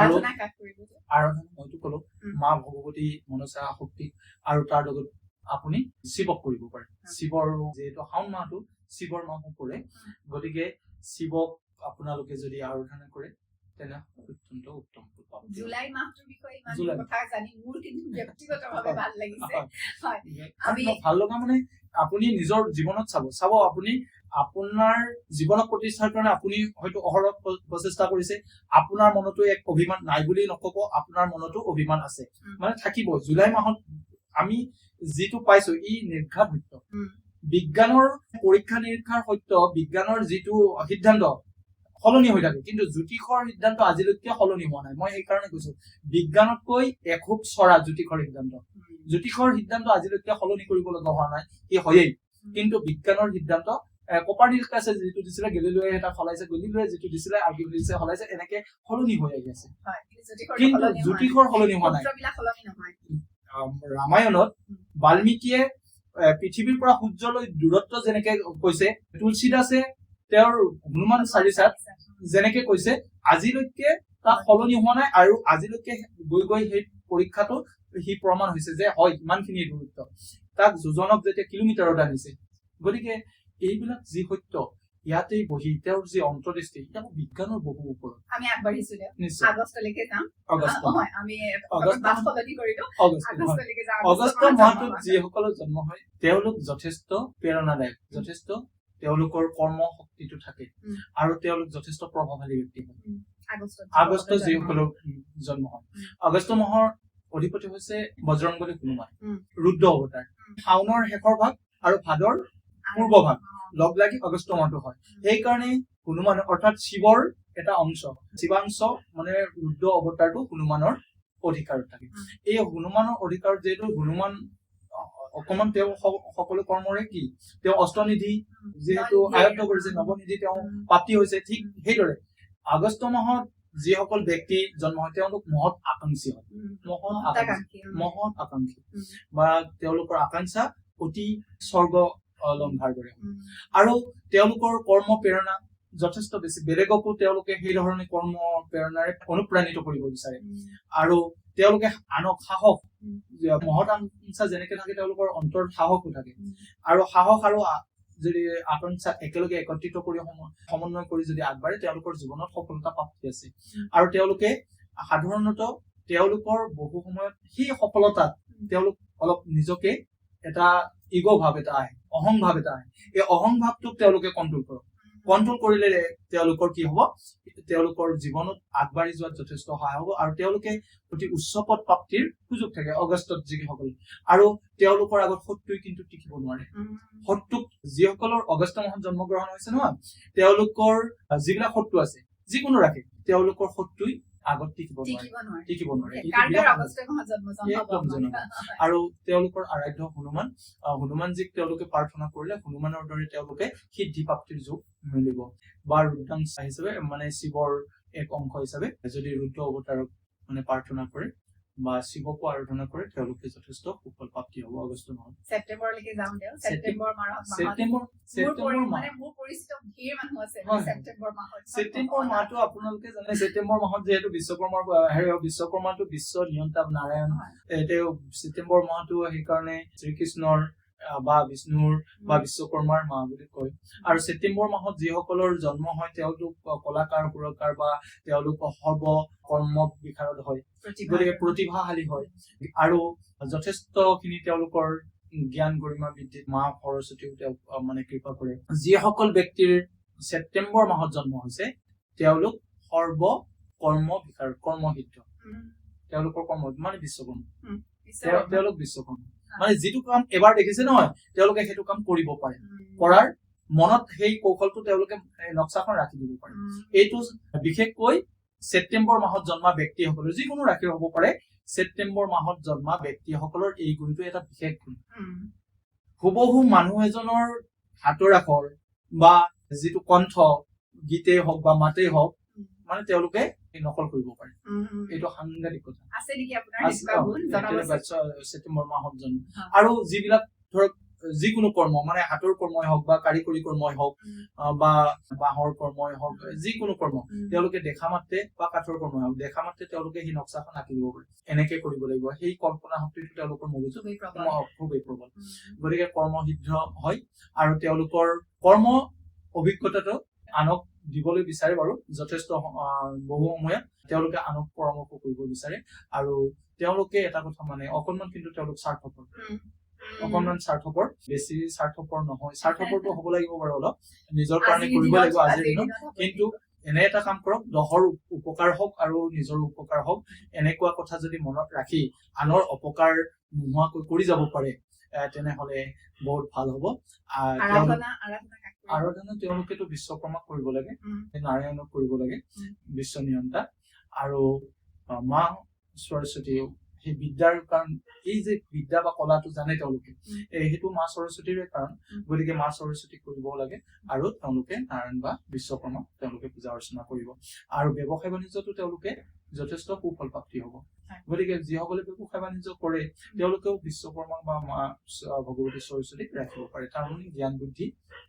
আৰু আৰাধনা মইতো কলো মা ভগৱতী মনসা শক্তি, আৰু তাৰ লগত আপুনি শিৱক কৰিব পাৰে। শিৱৰ যিহেতু শাওণ মাহটো শিৱৰ মাহো পৰে, গতিকে শিৱক আপোনালোকে যদি আৰাধনা কৰে তেনে অত্যন্ত উত্তম ফল পাব। জুলাই মাহটোৰ বিষয়ে ইমান কথা জানি মোৰ কিন্তু ব্যক্তিগতভাৱে ভাল লাগিছে। হয়, ভাল লগা মানে আপুনি নিজৰ জীৱনত চাব চাব আপুনি আপোনাৰ জীৱনক প্ৰতিষ্ঠাৰ কাৰণে আপুনি হয়তো অহৰহ প্ৰচেষ্টা কৰিছে, আপোনাৰ মনতো এক অভিমান নাই বুলি নকব, আপোনাৰ মনতো অভিমান আছে, মানে থাকিব। জুলাই মাহত আমি যিটো পাইছো ই নিৰ্ঘাত সত্য। বিজ্ঞানৰ পৰীক্ষা নিৰীক্ষাৰ সত্য, বিজ্ঞানৰ যিটো সিদ্ধান্ত সলনি হৈ থাকে, কিন্তু জ্যোতিষৰ সিদ্ধান্ত আজিলৈকে সলনি হোৱা নাই। মই সেইকাৰণে কৈছো বিজ্ঞানতকৈ এখোপ চৰা জ্যোতিষৰ সিদ্ধান্ত। জ্যোতিষৰ সিদ্ধান্ত আজিলৈকে সলনি কৰিব লগা হোৱা নাই, সি হয়েই। কিন্তু বিজ্ঞানৰ সিদ্ধান্ত কপাৰনিকাছে যিটো দিছিলে, গেলিলিঅ'য়ে এটা সলাইছে, গেলিলিঅ'য়ে যিটো দিছিলে আৰ্কিমিডিছে সলাইছে, এনেকে সলনি হৈ আহি আছে। কিন্তু জ্যোতিষৰ সলনি হোৱা নাই। ৰামায়ণত বাল্মীকিয়ে পৃথিৱীৰ পৰা সূৰ্যলৈ দূৰত্ব যেনেকে কৈছে, তুলসীদাসে তেওঁৰ হনুমান চালিচাত যেনেকে কৈছে, আজিলৈকে তাক সলনি হোৱা নাই। আৰু আজিলৈকে গৈ গৈ সেই পৰীক্ষাটো সি প্ৰমাণ হৈছে যে হয় ইমানখিনি দূৰত্ব, তাক যোজনক যেতিয়া কিলোমিটাৰত আনিছে। গতিকে এইবিলাক যি সত্য, ইয়াতেই বহি তেওঁৰ যি অন্তৰ্দৃষ্টি, এতিয়া বিজ্ঞানৰ বহু ওপৰত। আমি আগবাঢ়িছো, নিশ্চয় আগষ্টলৈকে যাম। আগষ্ট মাহটোত যিসকলৰ জন্ম হয় তেওঁলোক যথেষ্ট প্ৰেৰণাদায়ক, যথেষ্ট তেওঁলোকৰ কৰ্ম শক্তিটো থাকে আৰু তেওঁলোক যথেষ্ট প্ৰভাৱশালী ব্যক্তি হয়। আগষ্ট যিসকলৰ জন্ম হয়, আগষ্ট মাহৰ অধিপতি হৈছে বজৰংবলী হনুমান, ৰুদ্ৰ অৱতাৰ। শাওনৰ শেষৰ ভাগ আৰু ভাদৰ পূৰ্ব ভাগ লগ লাগি আগষ্ট মাহটো হয়। সেইকাৰণে হনুমান অৰ্থাৎ শিৱৰ এটা অংশ, শিৱাংশ মানে ৰুদ্ৰ অৱতাৰটো হনুমানৰ অধিকাৰত থাকে। এই হনুমানৰ অধিকাৰত যিহেতু হনুমান অকমান তেওঁ সকলো কৰ্মৰে কি তেওঁ অষ্টনিধি যিহেতু আয়ত্ত কৰিছে, নৱনিধি তেওঁ প্ৰাপ্তি হৈছে। ঠিক সেইদৰে আগষ্ট মাহত যিসকল ব্যক্তি জন্ম হয় তেওঁলোক মহৎ আকাংক্ষী হয়, মহৎ আকাংক্ষী বা তেওঁলোকৰ আকাংক্ষা অতি স্বৰ্গ লংঘাৰ দৰে হয়। আৰু তেওঁলোকৰ কৰ্ম প্ৰেৰণা যথেষ্ট বেছি, বেলেগকো তেওঁলোকে সেই ধৰণে কৰ্ম প্ৰেৰণাৰে অনুপ্ৰাণিত কৰিব বিচাৰে। আৰু তেওঁলোকে আনক সাহস, মহৎ আকাংক্ষা যেনেকে থাকে তেওঁলোকৰ অন্তৰত সাহসো থাকে। আৰু সাহস আৰু যদি আকাংক্ষা একেলগে একত্ৰিত কৰি সমন্বয় কৰি যদি আগবাঢ়ে, তেওঁলোকৰ জীৱনত সফলতা প্ৰাপ্তি আছে। আৰু তেওঁলোকে সাধাৰণতে তেওঁলোকৰ বহু সময়ত সেই সফলতাত তেওঁলোক অলপ নিজকে এটা ইগ' ভাৱ এটা আহে, অহং ভাৱ এটা আহে। এই অহং ভাৱটোক তেওঁলোকে কণ্ট্ৰল কৰক। কণ্ট্ৰল কৰিলে তেওঁলোকৰ কি হব, তেওঁলোকৰ জীৱনত আগবাঢ়ি যোৱাত যথেষ্ট সহায় হব আৰু তেওঁলোকে অতি উচ্চ পদ প্ৰাপ্তিৰ সুযোগ থাকে আগষ্টত যিসকল। আৰু তেওঁলোকৰ আগত শত্ৰুই কিন্তু টিকিব নোৱাৰে। শত্ৰুক যিসকলৰ আগষ্ট মাহত জন্মগ্ৰহণ হৈছে নহয়, তেওঁলোকৰ যিবিলাক শত্ৰু আছে যিকোনো ৰাশি, তেওঁলোকৰ শত্ৰুই আগত টিকিব নোৱাৰে। আৰু তেওঁলোকৰ আৰাধ্য হনুমান, হনুমানজীক তেওঁলোকে প্ৰাৰ্থনা কৰিলে হনুমানৰ দৰে তেওঁলোকে সিদ্ধি প্ৰাপ্তিৰ যোগ মিলিব। বা ৰুদ্ৰাংশ হিচাপে মানে শিৱৰ এক অংশ হিচাপে যদি ৰুদ্ৰ অৱতাৰক মানে প্ৰাৰ্থনা কৰে বা শিৱকো আৰাধনা কৰে, তেওঁলোকে যথেষ্ট সুফল প্ৰাপ্তি হ'ব আগষ্ট মাহত। ছেপ্টেম্বৰলৈকে যাম দিয়ক। ছেপ্টেম্বৰ ছেপ্টেম্বৰ মাহটো আপোনালোকে জানে, ছেপ্টেম্বৰ মাহত যিহেতু বিশ্বকৰ্মাৰ বিশ্বকৰ্মাটো বিশ্ব নিয়ন্তা নাৰায়ণ, তেওঁ ছেপ্টেম্বৰ মাহটো সেইকাৰণে শ্ৰীকৃষ্ণৰ বা বিষ্ণুৰ বা বিশ্বকৰ্মাৰ মাহ বুলি কয়। আৰু ছেপ্টেম্বৰ মাহত যিসকলৰ জন্ম হয় তেওঁলোক কলাকাৰ, সুৰকাৰ বা তেওঁলোক সৰ্ব কৰ্ম বিশাৰদ হয়, গতিকে প্ৰতিভাশালী হয় আৰু যথেষ্টখিনি তেওঁলোকৰ জ্ঞান গৰিমা বৃদ্ধিত মা সৰস্বতীও তেওঁক মানে কৃপা কৰে। যিসকল ব্যক্তিৰ ছেপ্টেম্বৰ মাহত জন্ম হৈছে তেওঁলোক সৰ্ব কৰ্ম বিশাৰদ, কৰ্মসিদ্ধ। তেওঁলোকৰ কৰ্ম মানে বিশ্বকৰ্মা, তেওঁলোক বিশ্বকৰ্মা মানে যিটো কাম এবাৰ দেখিছে নহয় তেওঁলোকে সেইটো কাম কৰিব পাৰে, কৰাৰ মনত সেই কৌশলটো তেওঁলোকে নক্সাখন ৰাখি দিব পাৰে। এইটো বিশেষকৈ ছেপ্টেম্বৰ মাহত জন্মা ব্যক্তিসকলৰ, যিকোনো ৰাশিৰ হ'ব পাৰে, ছেপ্টেম্বৰ মাহত জন্মা ব্যক্তিসকলৰ এই গুণটো এটা বিশেষ গুণ। হুবহু মানুহ এজনৰ হাতৰ আখৰ বা যিটো কণ্ঠ, গীতেই হওক বা মাতেই হওক, মানে তেওঁলোকে নকল কৰিব পাৰে। এইটো সাংঘাতিক কথা। ছেপ্টেম্বৰ মাহত জন্ম। আৰু যিবিলাক ধৰক যিকোনো কৰ্ম, মানে হাতৰ কৰ্মই হওক বা কাৰিকৰী কৰ্মই হওক বা বাঁহৰ কৰ্মই হওক, যিকোনো কৰ্ম তেওঁলোকে দেখা মাত্ৰে বা কাঠৰ কৰ্মই হওক, দেখা মাত্ৰে তেওঁলোকে সেই নক্সাখন আঁকি দিব পাৰে, এনেকে কৰিব লাগিব। সেই কল্পনা শক্তিটো তেওঁলোকৰ মগজুত খুবেই প্ৰবল। গতিকে কৰ্মসিদ্ধ হয় আৰু তেওঁলোকৰ কৰ্ম অভিজ্ঞতাটো আনক দিবলৈ বিচাৰে বাৰু যথেষ্ট বহু সময়ত তেওঁলোকে আনক পৰামৰ্শ কৰিব বিচাৰে। আৰু তেওঁলোকে এটা কথা মানে অকনমান কিন্তু তেওঁলোক স্বাৰ্থপৰ, অকনমান স্বাৰ্থপৰ, বেছি স্বাৰ্থপৰ নহয়, স্বাৰ্থপৰটো হ'ব লাগিব বাৰু অলপ, নিজৰ কাৰণে কৰিব লাগিব আজিৰ দিনত, কিন্তু এনে এটা কাম কৰক দহৰ উপকাৰ হওক আৰু নিজৰ উপকাৰ হওক, এনেকুৱা কথা যদি মনত ৰাখি আনৰ অপকাৰ নোহোৱাকৈ কৰি যাব পাৰে তেনেহলে বহুত ভাল হ'ব। আৰাধনা তেওঁলোকেতো বিশ্বকৰ্মাক কৰিব লাগে, নাৰায়ণক কৰিব লাগে, বিশ্ব নিয়ন্তা, আৰু মা সৰস্বতীও সেই বিদ্যাৰ কাৰণ, এই যে বিদ্যা বা কলাটো জানে তেওঁলোকে, সেইটো মা সৰস্বতীৰে কাৰণ, গতিকে মা সৰস্বতীক কৰিব লাগে আৰু তেওঁলোকে নাৰায়ণ বা বিশ্বকৰ্মা তেওঁলোকে পূজা অৰ্চনা কৰিব। আৰু ব্যৱসায় বাণিজ্যতো তেওঁলোকে যথেষ্ট সুফল প্ৰাপ্তি হ'ব। গতিকে যিসকলে ব্যৱসায় বাণিজ্য কৰে তেওঁলোকেও বিশ্বকৰ্মা বা মা ভগৱতী সৰস্বতীক ৰাখিব পাৰে, তাৰমানে জ্ঞান বুদ্ধি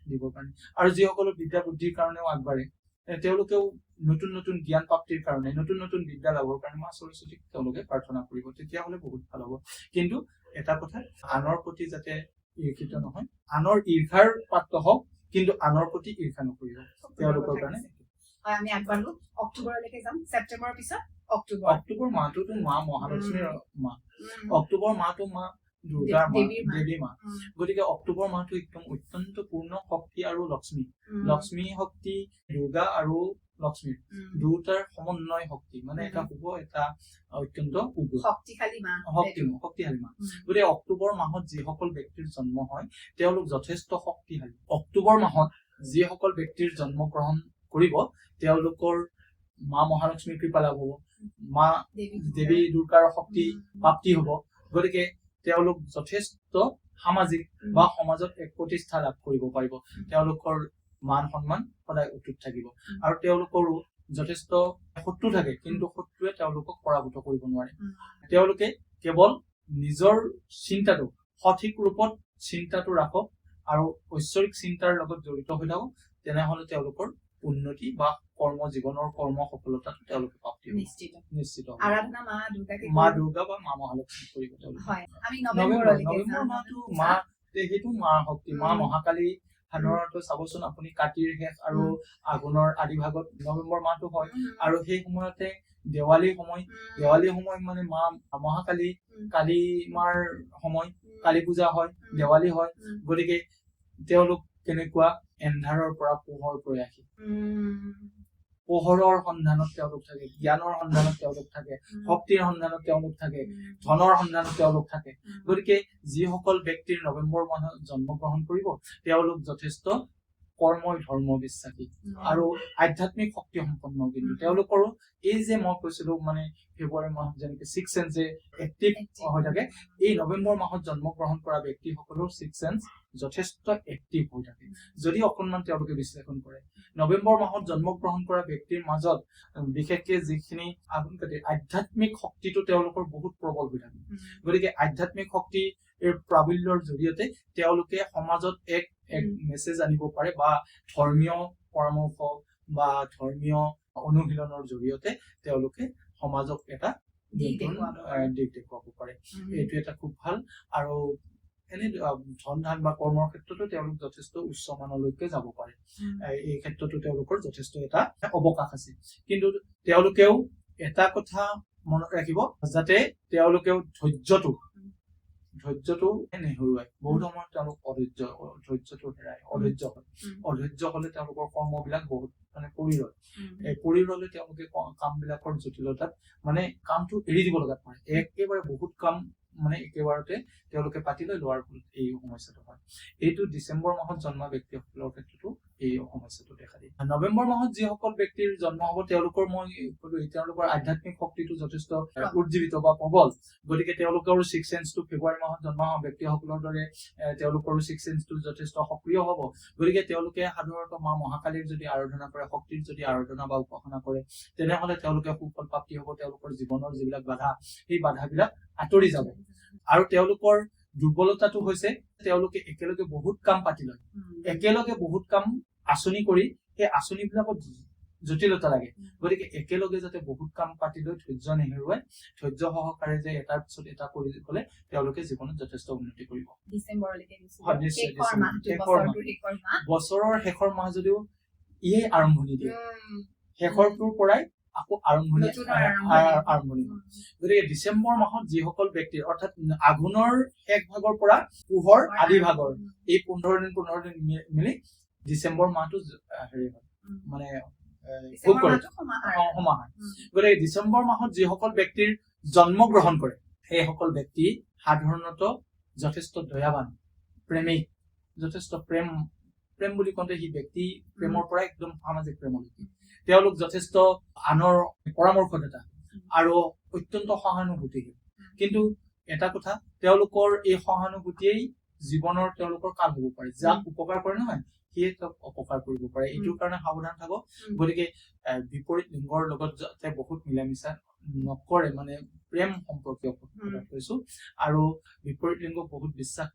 দিবৰ কাৰণে। আৰু যিসকলৰ বিদ্যা বুদ্ধিৰ কাৰণেও আগবাঢ়ে তেওঁলোকেও নতুন নতুন জ্ঞান প্ৰাপ্তিৰ কাৰণে, নতুন নতুন বিদ্যা লাভৰ কাৰণে মা সৰস্বতীক তেওঁলোকে প্ৰাৰ্থনা কৰিব, তেতিয়াহ'লে বহুত ভাল হ'ব। কিন্তু এটা কথা, আনৰ প্ৰতি যাতে ঈৰ্ষিত নহয়, আনৰ ঈৰ্ষাৰ পাত্ৰ হওক কিন্তু আনৰ প্ৰতি ঈৰ্ষা নকৰিব তেওঁলোকৰ কাৰণে। আমি আগবাঢ়ো, অক্টোবৰলৈকে যাম, ছেপ্টেম্বৰৰ পিছত অক্টোবৰ। অক্টোবৰ মাহটোতো মা মহালক্ষ্মীৰ মাহ, অক্টোবৰ মাহটো মা দুৰ্গাৰ মা, দেৱী মা। গতিকে অক্টোবৰ মাহটো একদম অত্যন্ত পূৰ্ণ শক্তি আৰু লক্ষ্মী, লক্ষ্মী শক্তি, দুৰ্গা আৰু লক্ষ্মীৰ দুয়োটাৰ সমন্বয় শক্তি, মানে এটা শুভ, এটা অত্যন্ত শক্তিশালী মাহ, শক্তিশালী মাহ। গতিকে অক্টোবৰ মাহত যিসকল ব্যক্তিৰ জন্ম হয় তেওঁলোক যথেষ্ট শক্তিশালী। অক্টোবৰ মাহত যিসকল ব্যক্তিৰ জন্মগ্ৰহণ কৰিব তেওঁলোকৰ মা মহালক্ষ্মীৰ কৃপা লাভ হ'ব, মা দেৱী দুৰ্গাৰ শক্তি প্ৰাপ্তি হ'ব। গতিকে তেওঁলোক যথেষ্ট সামাজিক বা সমাজত এক প্ৰতিষ্ঠা লাভ কৰিব পাৰিব, তেওঁলোকৰ মান সন্মান সদায় অটুট থাকিব। আৰু তেওঁলোকৰো যথেষ্ট শত্ৰু থাকে, কিন্তু শত্ৰুৱে তেওঁলোকক পৰাভূত কৰিব নোৱাৰে। তেওঁলোকে কেৱল নিজৰ চিন্তাটো সঠিক ৰূপত চিন্তাটো ৰাখক আৰু ঐশ্বৰিক চিন্তাৰ লগত জড়িত হৈ থাকক, তেনেহলে তেওঁলোকৰ উন্নতি বা কৰ্ম জীৱনৰ কৰ্ম সফলতাটো তেওঁলোকে প্ৰাপ্তি হ'ব নিশ্চিত। আৰাধনা মা দুৰ্গা বা মা মহালক্ষ্মী কৰিব তেওঁলোকে। নৱেম্বৰ মাহটো মা, সেইটো মাৰ শক্তি, মা মহাকালী। সাধাৰণতে চাবচোন আপুনি কাতিৰ শেষ আৰু আঘোণৰ আদি ভাগত নৱেম্বৰ মাহটো হয়, আৰু সেই সময়তে দেৱালী সময়, দেৱালী সময় মানে মা মহাকালী, কালী মাৰ সময়, কালী পূজা হয়, দেৱালী হয়। গতিকে তেওঁলোক কেনেকুৱা এন্ধাৰৰ পৰা পোহৰ প্ৰয়াসী, পোহৰৰ সন্ধানত তেওঁলোক থাকে, জ্ঞানৰ সন্ধানত তেওঁলোক থাকে, শক্তিৰ সন্ধানত তেওঁলোক থাকে, ধনৰ সন্ধানত তেওঁলোক থাকে। গতিকে যিসকল ব্যক্তিৰ নৱেম্বৰ মাহত জন্মগ্ৰহণ কৰিব তেওঁলোক যথেষ্ট কৰ্মই ধৰ্ম বিশ্বাসী আৰু আধ্যাত্মিক শক্তি সম্পন্ন। কিন্তু তেওঁলোকৰো এই যে মই কৈছিলো মানে ফেব্ৰুৱাৰী মাহত যেনেকে ছিক্স চেন্স এক্টিভ হৈ থাকে, এই নৱেম্বৰ মাহত জন্মগ্ৰহণ কৰা ব্যক্তিসকলৰ ছিক্স চেন্স যথেষ্ট এক্টিভ হৈ থাকে। যদি অকনমান তেওঁলোকে বিশ্লেষণ কৰে, নৱেম্বৰ মাহত জন্মগ্ৰহণ কৰা ব্যক্তিৰ মাজত বিশেষকে যিখিনি আধ্যাত্মিক শক্তিটো তেওঁলোকৰ বহুত প্ৰবল হৈ থাকে। গতিকে আধ্যাত্মিক শক্তিৰ প্ৰাবল্যৰ জৰিয়তে তেওঁলোকে সমাজত এক এক মেছেজ আনিব পাৰে বা ধৰ্মীয় পৰামৰ্শ বা ধৰ্মীয় অনুশীলনৰ জৰিয়তে তেওঁলোকে সমাজক এটা দিশ দেখুৱাব পাৰে। এইটো এটা খুব ভাল। আৰু এনে ধন ধান বা কৰ্মৰ ক্ষেত্ৰতো তেওঁলোক যথেষ্ট উচ্চ মানলৈকে যাব পাৰে, এই ক্ষেত্ৰতো তেওঁলোকৰ যথেষ্ট এটা অৱকাশ আছে। কিন্তু তেওঁলোকেও এটা কথা মনত ৰাখিব যাতে তেওঁলোকেও ধৈৰ্যটো নেহেৰুৱায়। বহুত সময়ত তেওঁলোক ধৈৰ্যটো হেৰাই, অধৈৰ্য হয়। অধৈৰ্য হলে তেওঁলোকৰ কৰ্মবিলাক বহুত মানে পৰি ৰয়। এই পৰি ৰলে তেওঁলোকে কামবিলাকৰ জটিলতাত মানে কামটো এৰি দিব লগাত পৰে। একেবাৰে বহুত কাম মানে একেবাৰতে তেওঁলোকে পাতি লৈ লোৱাৰ ফলত এই সমস্যাটো হয়। এইটো ডিচেম্বৰ মাহত জন্ম ব্যক্তিসকলৰ ক্ষেত্ৰতো এই সমস্যাটো দেখা দিয়ে। নৱেম্বৰ মাহত যিসকল ব্যক্তিৰ জন্ম হ'ব তেওঁলোকৰ মই ক'লো তেওঁলোকৰ আধ্যাত্মিক শক্তিটো যথেষ্ট উজ্জীৱিত বা প্ৰবল। গতিকে তেওঁলোকৰো ছিক্স চেন্সটো ফেব্ৰুৱাৰী মাহত জন্ম হোৱা ব্যক্তিসকলৰ দৰে তেওঁলোকৰো ছিক্স চেন্সটো যথেষ্ট সক্ৰিয় হ'ব। গতিকে তেওঁলোকে সাধাৰণতে মা মহাকালীৰ যদি আৰাধনা কৰে, শক্তিৰ যদি আৰাধনা বা উপাসনা কৰে, তেনেহলে তেওঁলোকে সুফল প্ৰাপ্তি হ'ব। তেওঁলোকৰ জীৱনৰ যিবিলাক বাধা, সেই বাধাবিলাক আঁতৰি যাব। আৰু তেওঁলোকৰ দুৰ্বলতাটো হৈছে তেওঁলোকে একেলগে বহুত কাম পাতি লয়, একেলগে বহুত কাম আঁচনি কৰি সেই আঁচনিবিলাকত জটিলতা লাগে। গতিকে একেলগে যাতে বহুত কাম পাতি লৈ ধৈৰ্য নেহেৰুৱাই ধৈৰ্য সহকাৰে যে এটাৰ পিছত এটা কৰি গ'লে তেওঁলোকে জীৱনত যথেষ্ট উন্নতি কৰিব। বছৰৰ শেষৰ মাহ যদিও ইয়ে আৰম্ভণি দিয়ে, শেষৰটোৰ পৰাই আকৌ আৰম্ভণি। গতিকে ডিচেম্বৰ মাহত যিসকল ব্যক্তিৰ অৰ্থাৎ আঘোণৰ শেষ ভাগৰ পৰা পুহৰ আদি ভাগৰ এই 15 দিন 15 দিন মিলি ডিচেম্বৰ মাহটো হেৰি হয়, মানে সমাহাৰ। গতিকে ডিচেম্বৰ মাহত যিসকল ব্যক্তিৰ জন্মগ্ৰহণ কৰে সেইসকল ব্যক্তি সাধাৰণতে যথেষ্ট দয়াবান, প্ৰেমিক, যথেষ্ট প্ৰেম প্ৰেম বুলি কওঁতে সি ব্যক্তি প্ৰেমৰ পৰা একদম সামাজিক প্ৰেমলৈকে তেওঁলোক যথেষ্ট আনৰ পৰামৰ্শদাতা আৰু অত্যন্ত সহানুভূতিশীল। কিন্তু এটা কথা, তেওঁলোকৰ এই সহানুভূতিয়েই জীৱনৰ তেওঁলোকৰ কাল হ'ব পাৰে। যাক উপকাৰ কৰে নহয় সিয়ে তেওঁক অপকাৰ কৰিব পাৰে, এইটোৰ কাৰণে সাৱধান থাকক। গতিকে বিপৰীত লিংগৰ লগত যাতে বহুত মিলা মিছা নকৰে, মানে প্ৰেম সম্পৰ্কীয় কথা কৈছো, আৰু বিপৰীত লিংগক বহুত বিশ্বাস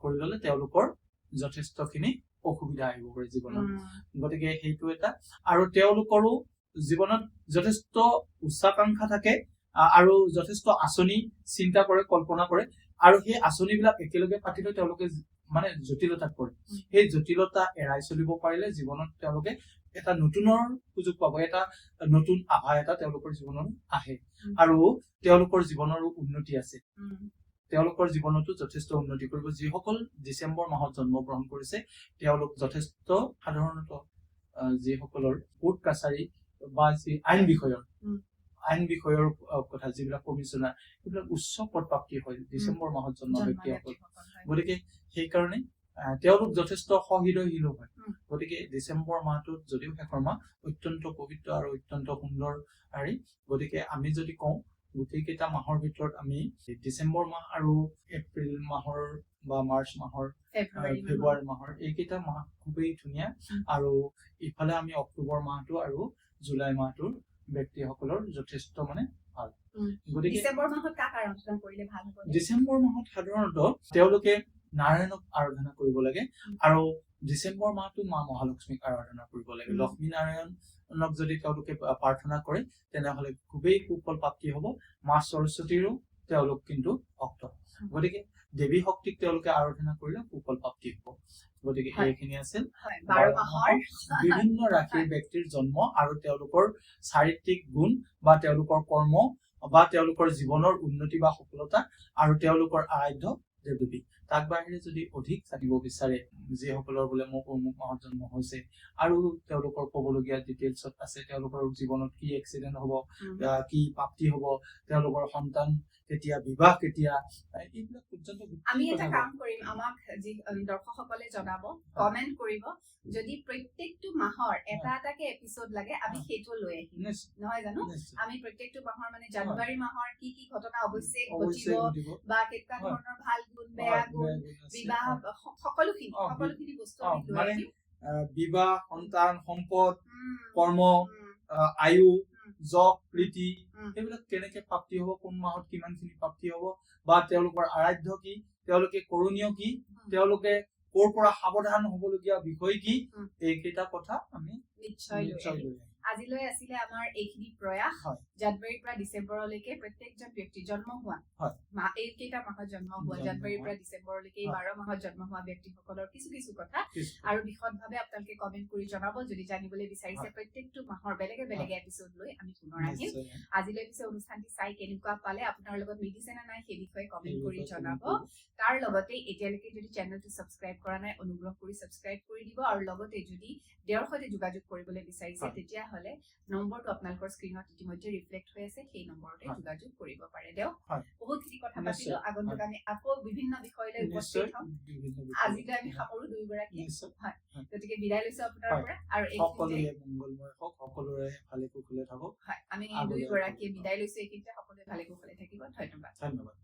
কৰি ললে তেওঁলোকৰ যথেষ্টখিনি অসুবিধা আহিব পাৰে জীৱনত। গতিকে সেইটো এটা। আৰু তেওঁলোকৰো জীৱনত যথেষ্ট উচ্চাকাংক্ষা থাকে আৰু যথেষ্ট আঁচনি চিন্তা কৰে, কল্পনা কৰে, আৰু সেই আঁচনিবিলাক একেলগে পাতিলে তেওঁলোকে মানে জটিলতাত পৰে। সেই জটিলতা এৰাই চলিব পাৰিলে জীৱনত তেওঁলোকে এটা নতুনৰ সুযোগ পাব, এটা নতুন আভা এটা তেওঁলোকৰ জীৱনত আহে আৰু তেওঁলোকৰ জীৱনৰো উন্নতি আছে, তেওঁলোকৰ জীৱনতো যথেষ্ট উন্নতি কৰিব। যিসকল ডিচেম্বৰ মাহত জন্মগ্ৰহণ কৰিছে তেওঁলোক যথেষ্ট সাধাৰণতে যিসকলৰ কোৰ্ট কাছাৰী বা যি আইন বিষয়ৰ কথা, যিবিলাক কমিছনাৰ, সেইবিলাক উচ্চ পদ প্ৰাপ্তি হয় ডিচেম্বৰ মাহত জন্ম ব্যক্তিসকল। গতিকে সেইকাৰণে তেওঁলোক যথেষ্ট সহৃদয়শীলো হয়। গতিকে ডিচেম্বৰ মাহটোত যদিও শেষৰ মাহ, অত্যন্ত পবিত্ৰ আৰু অত্যন্ত সুন্দৰ হেৰি। গতিকে আমি যদি কওঁ গোটেইকেইটা মাহৰ ভিতৰত আমি ডিচেম্বৰ মাহ আৰু এপ্ৰিল মাহৰ বা মাৰ্চ মাহৰ, ফেব্ৰুৱাৰী মাহৰ এইকেইটা মাহ খুবেই ধুনীয়া। আৰু ইফালে আমি অক্টোবৰ মাহটো আৰু জুলাই মাহটোৰ ব্যক্তিসকলৰ যথেষ্ট মানে ভাল। গতিকে ডিচেম্বৰ মাহত কাক আৰাধনা কৰিলে ভাল হ'ব? ডিচেম্বৰ মাহত সাধাৰণতে তেওঁলোকে নাৰায়ণক আৰাধনা কৰিব লাগে আৰু ডিচেম্বৰ মাহটো মা মহালক্ষ্মীক আৰাধনা কৰিব লাগে। লক্ষ্মী নাৰায়ণক যদি তেওঁলোকে প্ৰাৰ্থনা কৰে তেনেহলে খুবেই সুফল প্ৰাপ্তি হ'ব। মা সৰস্বতীৰো তেওঁলোক কিন্তু ভক্ত, গতিকে দেৱী শক্তিক তেওঁলোকে আৰাধনা কৰিলে সুফল প্ৰাপ্তি হ'ব। গতিকে এইখিনি আছিল 12 মাহৰ বিভিন্ন ৰাশিৰ ব্যক্তিৰ জন্ম আৰু তেওঁলোকৰ চাৰিত্ৰিক গুণ বা তেওঁলোকৰ কৰ্ম বা তেওঁলোকৰ জীৱনৰ উন্নতি বা সফলতা আৰু তেওঁলোকৰ আৰাধ্য দেৱ দেৱী। তাক বাহিৰে যদি অধিক জানিব বিচাৰে, যিসকলৰ বোলে মোক অমুক মাহত জন্ম হৈছে আৰু তেওঁলোকৰ ক'বলগীয়া ডিটেইলছত আছে, তেওঁলোকৰ জীৱনত কি এক্সিডেণ্ট হ'ব, কি প্ৰাপ্তি হ'ব, তেওঁলোকৰ সন্তান কেতিয়া, বিবাহ কেতিয়া, এইবিলাক পৰ্যন্ত আমি এটা কাম কৰিম, আমাক যি দৰ্শকসকলে জনাব, কমেণ্ট কৰিব, যদি প্ৰত্যেকটো মাহৰ এটা এটাকে এপিছড লাগে আমি সেইটো লৈ আহিম, নহয় জানো? আমি প্ৰত্যেকটো মাহৰ মানে জানুৱাৰী মাহৰ কি কি ঘটনা অৱশ্যে ঘটিব বা কেনেকুৱা ধৰণৰ ভাল গুণ, বেয়া গুণ, বিবাহ, সকলোখিনি বস্তু আমি লৈ আহিম। বিবাহ, সন্তান, সম্পদ, কৰ্ম, আয়ু, যশ, প্ৰীতি, সেইবিলাক কেনেকে প্ৰাপ্তি হ'ব, কোন মাহত কিমান খিনি প্ৰাপ্তি হ'ব, বা তেওঁলোকৰ আৰাধ্য কি, তেওঁলোকে কৰণীয় কি, তেওঁলোকে ক'ৰ পৰা সাৱধান হ'বলগীয়া বিষয় কি, এইকেইটা কথা আমি নিশ্চয় লৈ আহিম। আজিলৈ আছিলে আমাৰ এইখিনি প্ৰয়াস। জানুৱাৰীৰ পৰা ডিচেম্বৰলৈকে প্ৰত্যেকজন ব্যক্তি জন্ম হোৱা, এইকেইটা মাহত জন্ম হোৱা, জানুৱাৰীৰ পৰা ডিচেম্বৰলৈকে এই 12 মাহত জন্ম হোৱা ব্যক্তিসকলৰ কিছু কিছু কথা আৰু বিশদভাৱে আপোনালোকে কমেণ্ট কৰি জনাব যদি জানিবলৈ বিচাৰিছে। প্ৰত্যেকটো মাহৰ বেলেগে বেলেগে এপিছড লৈ আমি পুনৰ আহিম। আজিলৈ পিছে অনুষ্ঠানটি চাই কেনেকুৱা পালে, আপোনাৰ লগত মিলিছে নে নাই সেই বিষয়ে কমেণ্ট কৰি জনাব। তাৰ লগতে এতিয়ালৈকে যদি চেনেলটো ছাবস্ক্ৰাইব কৰা নাই অনুগ্ৰহ কৰি ছাবস্ক্ৰাইব কৰি দিব আৰু লগতে যদি তেওঁৰ সৈতে যোগাযোগ কৰিবলৈ বিচাৰিছে তেতিয়াহ'লে নম্বৰটো আপোনালোকৰ স্ক্ৰীণত ইতিমধ্যে ৰিফ্লেক্ট হৈ আছে, সেই নম্বৰতে যোগাযোগ কৰিব পাৰে। দেও বহুতখিনি কথা পাতিলো, আগন্তুক আমি আকৌ বিভিন্ন বিষয়লৈ উপস্থিত হ'ম। আজিলৈ আমি সামৰো দুয়োগৰাকী, হয়, গতিকে বিদায় লৈছো আপোনাৰ পৰা আৰু সকলোৰে মংগলময় হওক, সকলোৰে ভালে কুশলে থাকক। হয়, আমি দুয়োগৰাকীয়ে বিদায় লৈছো এইখিনিতে। সকলোৱে ভালে কুশলে থাকিব। ধন্যবাদ। ধন্যবাদ।